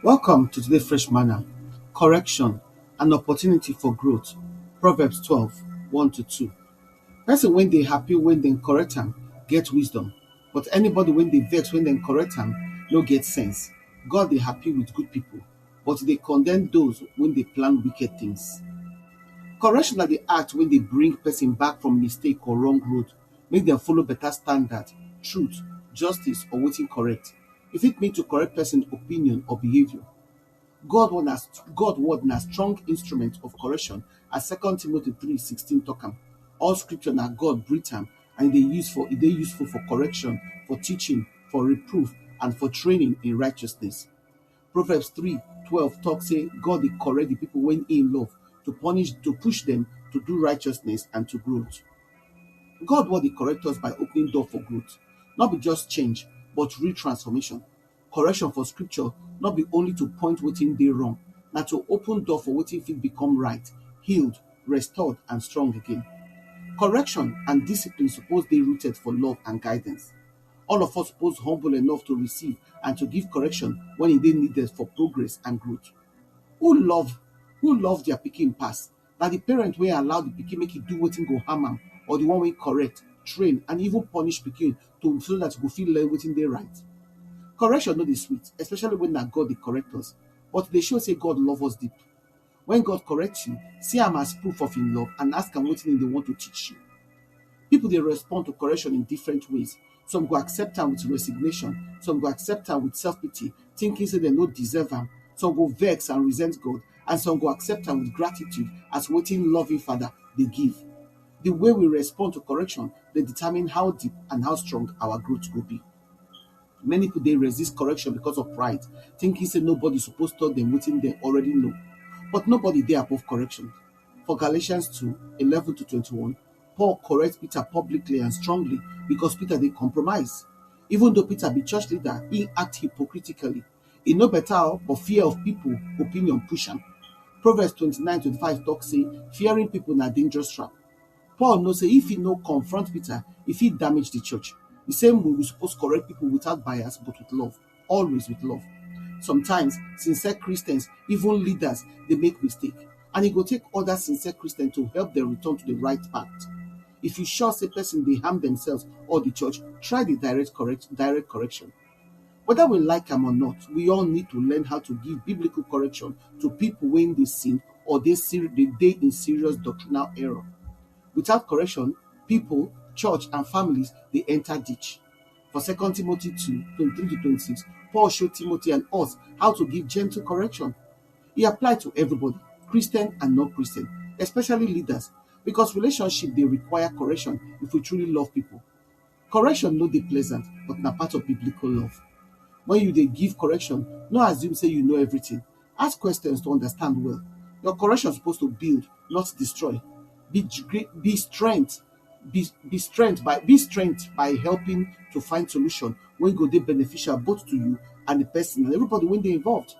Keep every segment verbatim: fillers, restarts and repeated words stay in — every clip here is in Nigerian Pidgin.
Welcome to today Fresh Manna. Correction, an opportunity for growth. Proverbs twelve, one to two. Person when they happy when they correct am get wisdom, but anybody when they vex when they correct am no get sense. God they happy with good people, but they condemn those when they plan wicked things. Correction na the act when they bring person back from mistake or wrong road, make them follow better standard, truth, justice, or wetin correct. If it mean to correct person opinion or behavior, God word na God word na strong instrument of correction, as Second Timothy three sixteen talk am. All scripture na God breathe am, and e dey use for e dey useful for correction, for teaching, for reproof, and for training in righteousness. Proverbs three twelve talk say God dey correct the people when he love to punish to push them to do righteousness and to growth. God word dey correct us by opening door for growth, not be just change, but real transformation. Correction for scripture not be only to point wetin dey wrong, na to open door for wetin fit become right, healed, restored, and strong again. Correction and discipline suppose dey rooted for love and guidance. All of us suppose humble enough to receive and to give correction when e dey needed for progress and growth. Who love who love their pikin pass? Na the parent wey allow the pikin make e do wetin go harm am, or the one wey correct, train, and even punish pikin to so that e go fit learn wetin dey right. Correction no dey sweet, especially when na God dey correct us, but e dey show say God love us deep. When God correct you, see am as proof of him love and ask am wetin he dey want to teach you. People dey respond to correction in different ways. Some go accept am with resignation, some go accept am with self-pity, thinking say dem no deserve am. Some go vex and resent God, and some go accept am with gratitude as wetin loving father dey give. The way we respond to correction dey determine how deep and how strong our growth go be. Many people dey resist correction because of pride, thinking say nobody suppose tell them wetin dem already know. But nobody dey above correction. For Galatians two eleven to twenty-one, Paul correct Peter publicly and strongly because Peter dey compromise. Even though Peter be church leader, he act hypocritically. E no better o, but fear of people opinion push am. Proverbs twenty-nine twenty-five talk say fearing people na dangerous trap. Paul know say if he no confront Peter, e fit damage the church. The same way we suppose correct people without bias but with love, always with love. Sometimes sincere Christians, even leaders, dey make mistake, and e go take other sincere Christians to help them return to the right path. If you sure say person dey harm themselves or the church, try the direct correct direct correction. Whether we like am or not, we all need to learn how to give biblical correction to people wey dey sin or dey ser- dey dey in serious doctrinal error. Without correction, people, church, and families dey enter ditch. For Second Timothy two twenty-three to twenty-six, Paul show Timothy and us how to give gentle correction. E apply to everybody, Christian and non-Christian, especially leaders, because relationship dey require correction if we truly love people. Correction no dey pleasant, but na part of biblical love. When you dey give correction, no assume say you know everything. Ask questions to understand well. Your correction suppose to build, not destroy. Be gre- be strength, be be strength by be strength by helping to find solution wey go dey beneficial both to you and the person and everybody wey dey involved.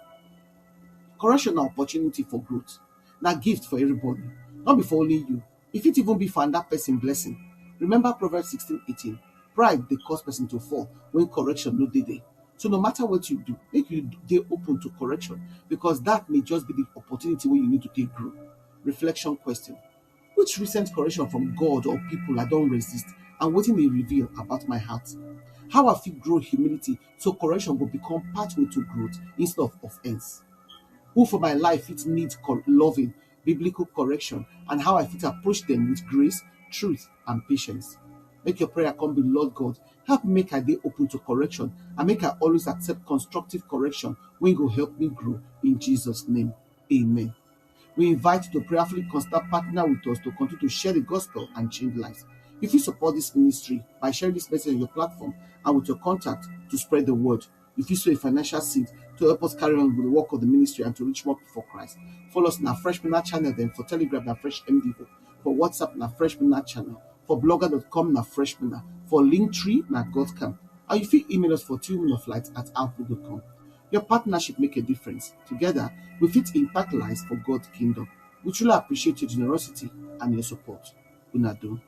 Correction na opportunity for growth, na gift for everybody, no be for only you. E fit even be for another person blessing. Remember Proverbs sixteen eighteen, pride dey cause person to fall when correction no dey there. So no matter what you do, make you dey open to correction, because that may just be the opportunity wey you need to take grow. Reflection question: which recent correction from God or people I don resist, and wetin e reveal about my heart? How I fit grow humility so correction go become pathway to growth instead of offense? Who for my life fit need cor- loving, biblical correction, and how I fit approach them with grace, truth, and patience? Make your prayer come be, Lord God, help me make I dey open to correction and make I always accept constructive correction wey go help me grow, in Jesus' name. Amen. We invite you to prayerfully consider partner with us to continue to share the gospel and change lives. If you support this ministry by sharing this message on your platform and with your contact to spread the word, if you sow a financial seed to help us carry on with the work of the ministry and to reach more people for Christ, follow us on our Fresh Manna channel, then for Telegram na Fresh M D O, for WhatsApp na Fresh Manna channel, for blogger dot com na Fresh Manna, for Linktree na God Camp, and you fit email us for tillmanoflight at outlook dot com. Your partnership make a difference. Together, we fit impact lives for God's kingdom. We truly appreciate your generosity and your support. Una do.